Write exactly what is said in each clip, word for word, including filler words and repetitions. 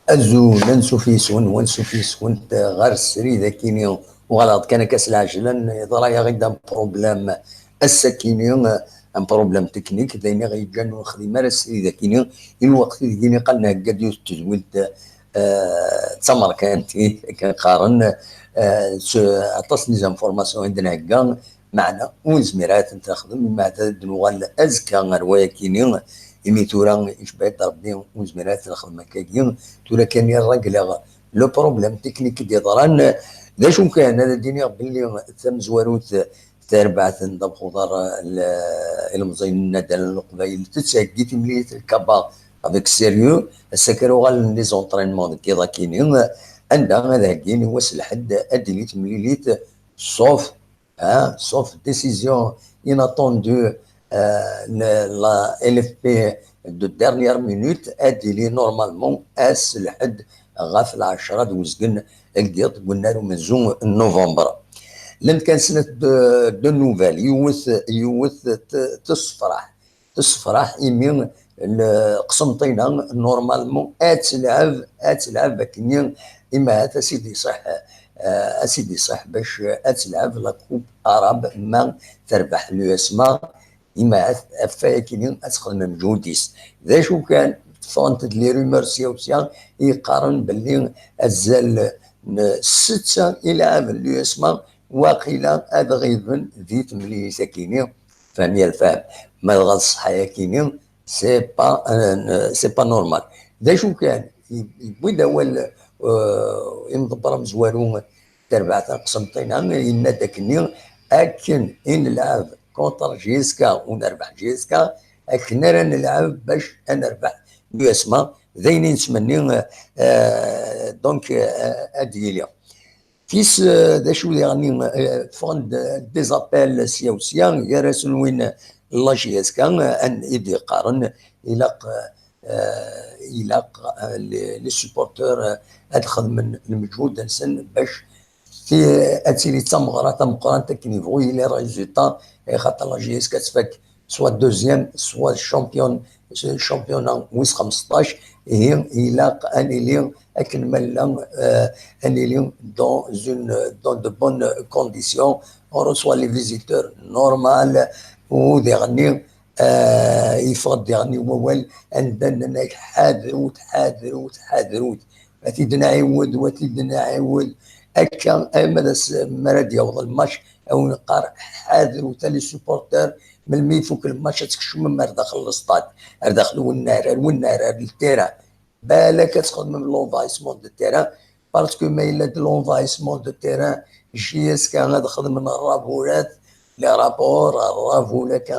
Azul, ansuf yes-wen, wansuf yes-went ɣer srid akini. Uɣaleɣ-d kan akka s lɛejla, yeḍra-yaɣ-id un problème ass-akini, un problème technique, d ayen i ɣ-yeǧǧan ur nexdim ara srid akini, i lweqt i deg i niqal nhegga-d yiwet n tedwilt, eh, d tamerkantit, akken qqaren, eh, s-, aṭas n les informations i d-nhegga, meɛna ur nezmir ara ad tent-nexdem, meɛna ad d-nuɣal azekka ɣer wayakini, imi tura icebba-d Rebbi, ur nezmir ara ad t-nexdem akkagi. Tura kan i rregleɣ le problème technique i d-yeḍran. D acu kan, ad d-iniɣ belli tamezwarut tarbaɛt n ddabex uḍar, l-, ilemẓiyen n Nadal n Leqbayel tettheggi timlilit lkaba avec sérieux. Ass-a kan uɣalen les entraînements deg yiḍ akini, anda ad heggin i wass lḥedd ad d-tili temlilit, sauf, hein, sauf décision inattendue, euh, la, la L F P de dernière minute, ad d-tili normalement ass lḥedd ɣef lɛecra d uzgen deg yiḍ n unnar umenzu n novembre. Llant kan snat de, de nouvelles, yiwet, yiwet t-, tessefraḥ, tessefraḥ imi l-, Qsenṭina normalement ad telɛeb, ad telɛeb akkenni, imi ahat ad s-id-iṣeḥ, eh, ad s-id-iṣeḥ bac ad telɛeb la Coupe Arabe ma terbeḥ l'U S M A, imi ahat ɣef wayakini ad texdem lmeǧhud-is. D acu kan, ffɣent-d les rumeurs sya u sya i yeqqaren belli azal n setta ilɛaben n l'U S M A waqila ad ɣiben di temlilit akini. Fhem ya lfahem. Ma dɣa d ṣṣeḥḥa yakini, c'est pas, euh, c'est pas normal. D acu kan, yewwi-d awal, euh, imḍebber amezwaru n terbaɛt n Qsenṭina, yenna-d akkenni, akken i nelɛeb contre J S K u nerbeḥ J S K, akken ara nelɛeb bac ad nerbeḥ l'U S M A, d ayen i nettmenni, euh, donc, euh, ad d-yili. Tis, euh, d acu diɣen, euh, ffɣen-d des appels sya u sya, gar-asen win n la J S K, euh, i d-yeqqaren ilaq, euh, ilaq, euh, les, les supporters, euh, ad xedmen lmeǧhud-nsen bac ti-, ad tili d tameɣra tameqqrant akken yebɣu yili résultat, eh, xaṭer la J S K tfak soit deuxième, soit champion, championnat wis xmesṭac, ihi ilaq ad nili akken ma nella, euh, ad nili dans une, dans de bonnes conditions, on reçoit les visiteurs normal, u diɣenni, euh, yeffeɣ-d diɣenni wawal anda nnan-ak ḥadrut, ḥadrut, ḥadrut. Ad t-id-nɛiwed, ad t-id-nɛiwed. Akka, arma d ass, mi ara d-yaweḍ lmatch, a wen-qqar, ḥadrut a les supporters, melmi ifuk lmatch ad tkecmem ar daxel n lestad, ar daxel wennar, ar wennar, ar le terrain. Balak ad txedmem l'envahissement de terrain, parce que ma yella-d l'envahissement de terrain, J S K ad xedmen rrabulat, les rapports, rrabulat,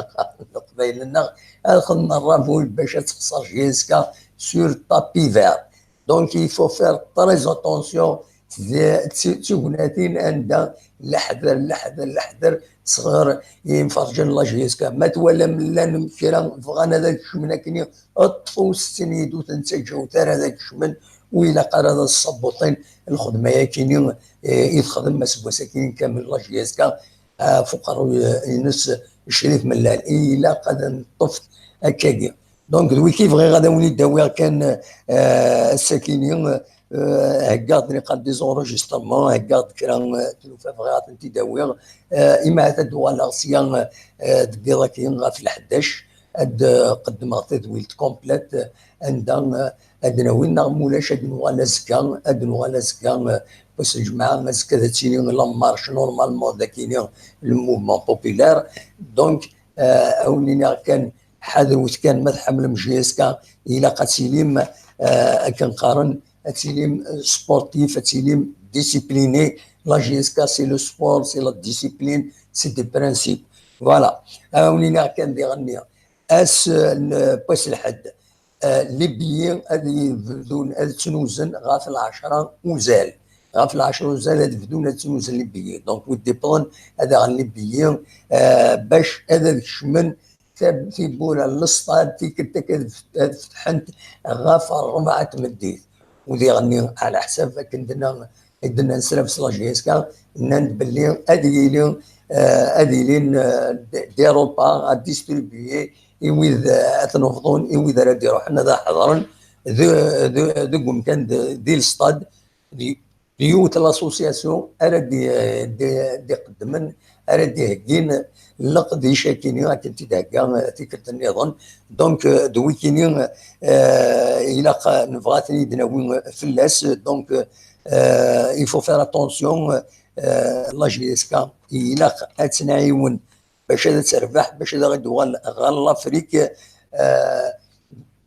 Leqbayel-nneɣ, ad xedmen rrabul bac ad texṣer J S K sur tapis vert. Donc, il faut faire très attention. D ti-, d tignatin anda leḥder, leḥder, leḥder sɣer yimferǧen n la J S K. Ma twalam llan kra bɣan ad kecmen akkenni, ṭṭfus-ten-id, ur ten-ttaǧǧawet ara ad kecmen, u ilaq ara ad ṣabuṭin lxedma-yakini, eh, i texdem aseggas-akini kamel la J S K, ɣef uqerruy-ines Crif Mellal. Ilaq ad neṭṭef akkagi. Donc, d wiki bɣiɣ ad awen-id-awiɣ kan, euh, ass-akini, euh, heggaɣ-d niqal des enregistrements, heggaɣ-d kra, euh, tlufa bɣiɣ ad tent-id-awiɣ. Euh, imi ahat ad d-uɣaleɣ sya, euh, deg yiḍ-agi ɣef leḥdac, ad, euh, qeddmeɣ tadwilt complète, euh, anda, euh, ad nawi neɣ mulac ad nuɣal azekka, ad nuɣal azekka, euh, wass n lǧemɛa, azekka ad tili la marche normalement d akini le mouvement populaire. Donc, euh, a wen-iniɣ kan, ḥadrut kan, ma tḥemmlem J S K, ilaq ad tilim, euh, akken qqaren, ad tilim sportif, ad tilim discipliné. La J S K, c'est le sport, c'est la discipline, c'est des principes. Voilà. A wen-iniɣ kan diɣenni, ass n wass lḥedd, euh, les billets ad bdun, ad ttnuzen ɣef lɛecra uzal. Ɣef lɛecra uzal ad bdun ad ttnuzen les billets. Donc, wid d-iwwḍen ad aɣen les billets, euh, bac ad, ad kecmen tab-, tiwwura n lestad, tikkelt akka ad f-, ad fetḥent ɣef rebɛa n tmeddit. U diɣenni, ɛla ḥsab akken d-nna, i d-nnan srabes la J S K, nnan-d belli ad yili, euh, ad ilin, euh, des, des repas à distribuer i wid, euh, ad ten-bḍun, i wid ara d-iruḥen ad ḥeḍren. de, de, deg umkan de, di lestad, d yiwet l'association ara d-iqeddmen, ara d-iheggin leqdic-akini akken t-id-thegga tikkelt nniḍen. Donc, d wikini ilaq nebɣa ad ten-id-nawi fell-as. Donc, il faut faire attention. La J S K ilaq ad tt-nɛiwen bac ad terbeḥ, bac ad aɣ-d-tuɣal ɣer Lafrik.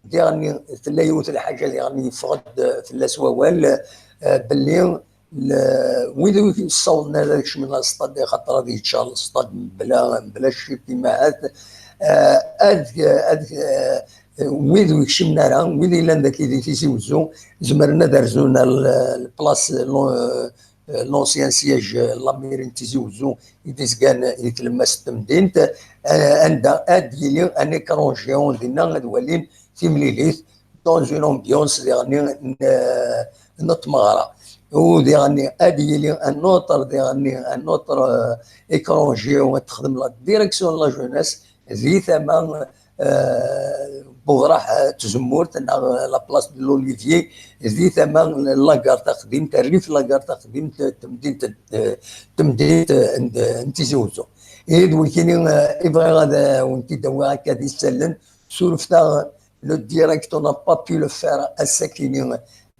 Diɣenni tella yiwet lḥaǧa diɣenni yeffeɣ-d fell-as wawal, belli wid ur yessawḍen ara ad kecmen ar ṣṣṭad, axaṭer ad yeččar ṣṣṭad mebla, mebla ccikima, ad, ad, wid ur kecmen ara, wid yellan dagi di Tizi Wezzu, zemren ad rzun ar l-, lplas, l'ancien siège n la mairie n Tizi Wezzu i d-izgan di tlemmast n temdint, anda ad yili un écran géant dinna ad walin timlilit dans une ambiance diɣenni n, n tmeɣra. U diɣenni ad yili un autre, diɣenni un autre écran géant ad texdem la direction de la jeunesse di tama Buɣraḥ Tzemmurt neɣ la place de l'Olivier, di tama n la gare taqdimt, rrif la gare taqdimt, temdint, temdint n Tizi Wezzu. Ihi d wikini i bɣiɣ ad wen-t-id-awiɣ akka d isallen. Surfet-aɣ le direct, on n'a pas pu le faire ass-akini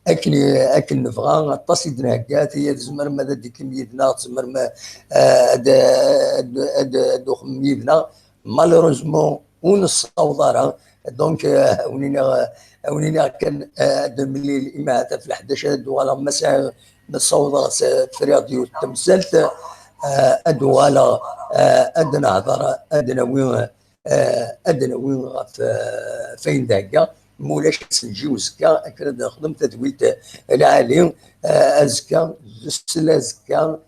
akken, akken nebɣa, aṭas i d-nhegga, tiya tzemrem ad d-tikim yid-neɣ, tzemrem ad, ad, ad, ad uxemmem yid-neɣ. Malheureusement, ur nessaweḍ ara. Donc, euh, awen-iniɣ, awen-iniɣ kan, euh, ad nemlil imahat ɣef leḥdac ad d-uɣaleɣ, ma sɛiɣ, ma ssawḍeɣ, friɣ-d yiwet temsalt, euh, ad d-uɣaleɣ, euh, ad nehḍer, ad nawi, euh, ad nawi ɣef, euh, ɣef wayen d-hegga. Ma ulac, ad s-nji uzekka akken ad nexdem tadwilt, euh, lɛali, euh, azekka, sel azekka,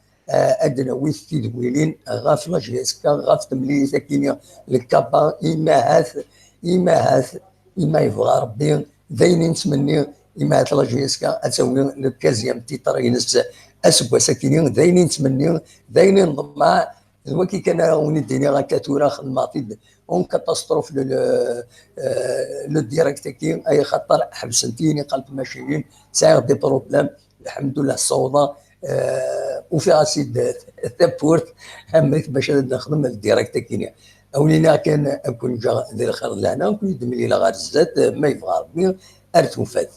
ad d-nawi tidwilin ɣef la J S K, ɣef temlilit-akini, le kaba, imahat, imahat, ima yebɣa Rebbi, d ayen i nettmenni, imahat la J S K ad tawi le quinzième titre-ines aseggas-akini, d ayen i nettmenni, d ayen i nḍemmeɛ. D wagi kan ara wen-id-iniɣ akka tura, xedmeɣ-t-id en catastrophe le, le, euh, le direct-agi, ay xaṭer ḥebsent-iyi niqal tmacinin, sɛiɣ des problèmes. Lḥemdullah, ssawḍeɣ, euh, ufiɣ-as-id tawwurt, amek bac ad nexdem direct-akini. Awen-iniɣ kan ad ken-ǧǧeɣ di lxir d lehna, ad ken-id-mlileɣ ar zdat, ma yebɣa Rebbi, ar tufat.